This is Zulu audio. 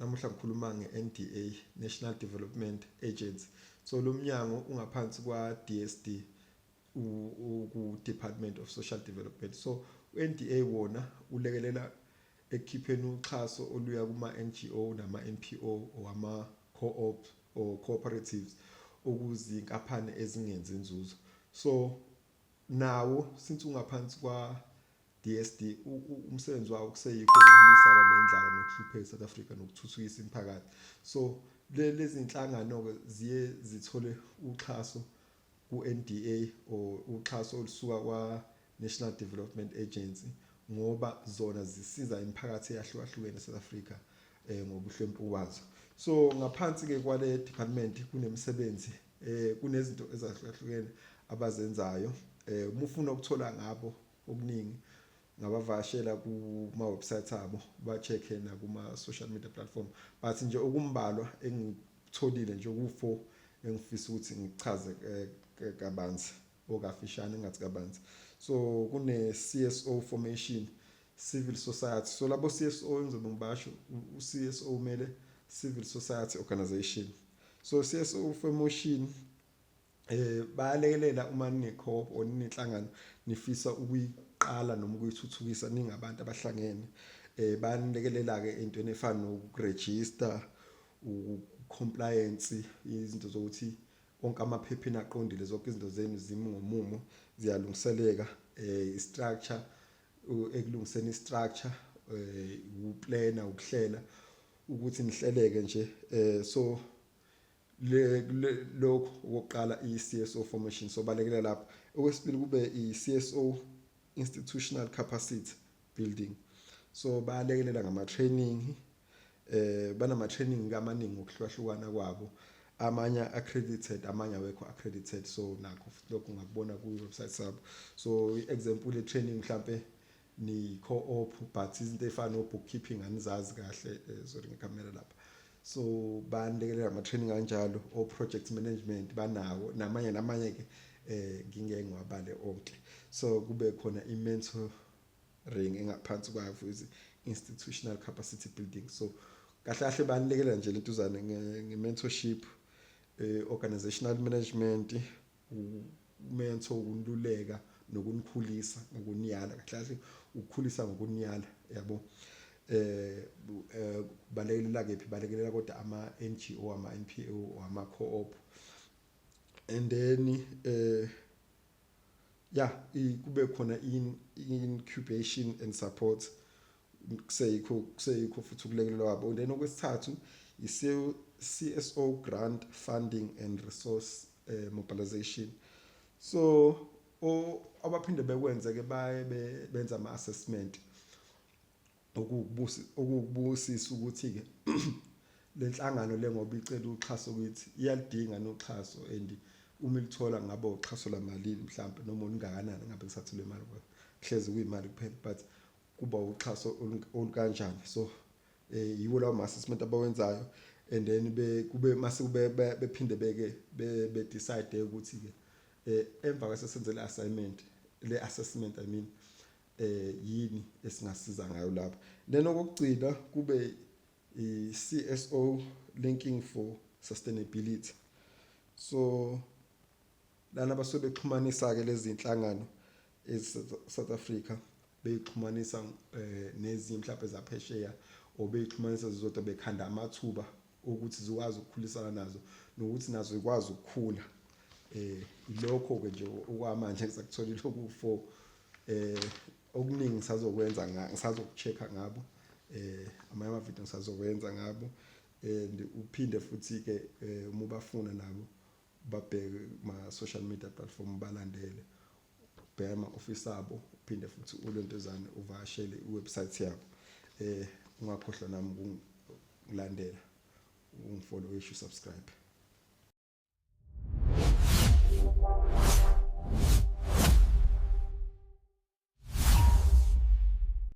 Namuhla ngikhuluma nge-NDA, National Development Agency. So lo mnyango ungaphansi kwa-DSD, ku-Department of Social Development. So u-NDA wona ulekelela ekukhipheni uxhaso oluya kuma-NGO nama-NPO or ama-co-op or cooperatives, okuzinkampani ezingenzi inzuzo. So nawo, since ungaphansi kwa DSD, umsebenzi wawo kuseyikho ukulwisana nendlala nokuhlupheka eSouth Africa nokuthuthukisa imiphakathi. So lezi inhlangano-ke ziye zithole uxhaso ku-NDA or uxhaso olusuka kwa-National Development Agency, ngoba zona zisiza imiphakathi eyahlukahlukene eSouth Africa ngobuhlwempu kwazo. So ngaphansi-ke kwale department kunemisebenzi, kunezinto ezahlukahlukene abazenzayo. Uma ufuna ukuthola ngabo okuningi, ngabavakashela kuma website abo, ba-check-e nakuma social media platform, but nje okumbalwa engikutholile nje oku-four engifisa ukuthi ngichaze kabanzi okafishane, engathi kabanzi. So kune CSO formation, civil society. So labo CSO engizobe ngibasho, u-CSO umele civil society organization. So CSO formation, bayalekelela uma nine-co-op or ninenhlangano nifisa ukuyiqala noma ukuyithuthukisa ningabantu abahlangene. Bayanilekelela-ke entweni efana nokurejista, compliance, izinto zokuthi onke amaphepha aqondile, zonke izinto zenu zimi ngomumo, ziyalungiseleka, i-structure, ekulungiseni i-structure, uplana, ukuhlela ukuthi nihleleke nje. So le lokho okokuqala, i-CSO formation, so balekelela lapho. Okwesibili kube i-CSO institutional capacity building. So bayalekelela ngama training, banama training amaningi ngokuhlukahlukana kwabo, amanye accredited, amanye awekho accredited. So nakho futhi lokho ungakubona ku website sabo. So i-example ye-training, mhlambe ni co-op but izinto ezifana no bookkeeping anizazi kahle, sorry ngekhamera lapha. So banilekelela ama training kanjalo, o project management banawo, namanye namanye ke, ngingeke ngiwabale onke. So kube khona i-mentoring engaphansi kwayo futhi, institutional capacity building. So kahle kahle banilekelela nje lentuzane nge-mentorship, organizational management, mentor, ukuniluleka nokunikhulisa ngokuniyala, kahle kahle ukukhulisa ngokuniyala, yabo. Balekelela kephi? Balekelela kodwa ama NGO, ama NPO, ama co-op. And then yeah, kube khona incubation and support, kuseyikho futhi ukulekelela kwabo. Then okwesithathu i-CSO grant funding and resource mobilization. So abaphinde bekwenze ke, baye benza ama assessment okukubusisa ukuthi ke lenhlangano le, ngoba icela uxhaso kithi, iyalidinga noxhaso, and uma ilithola ngabe uxhaso lamalini mhlawumbe noma olungakanani, ngabe kusathelwe imali, kuhlezi kuyimali kuphela, but kuba uxhaso olukanjani. So yiwo lawo ma assessment abawenzayo, and then be kube mase kube bephinde beke be decide ukuthi ke emva kwesesenze le assignment, le assessment, I mean, yini esingasiza ngayo lapha. Then okugcina kube i CSO linking for sustainability. So lana basuke bexhumanisa ke lezi inhlangano ezi South Africa, beyixhumanisa nezinye mhlawumbe zaphesheya or beyixhumanisa zizodwa, bekhanda amathuba ukuthi zikwazi ukukhulisana nazo nokuthi nazo zikwazi ukukhula. Ilokho ke nje okwamanje ngisakutholile oku4. Okuningi ngisazokwenza, ngisazokuchecka ngabo, amanye ama video ngisazokwenza ngabo, and uphinde futhi ke uma ubafuna nabo, babheke kuma social media platform, balandele, ubheke ama office abo, uphinde futhi ulentozane uvakashele iwebsite yabo. Ungakhohlwa nami ukungilandela, ungifollow, usubscribe.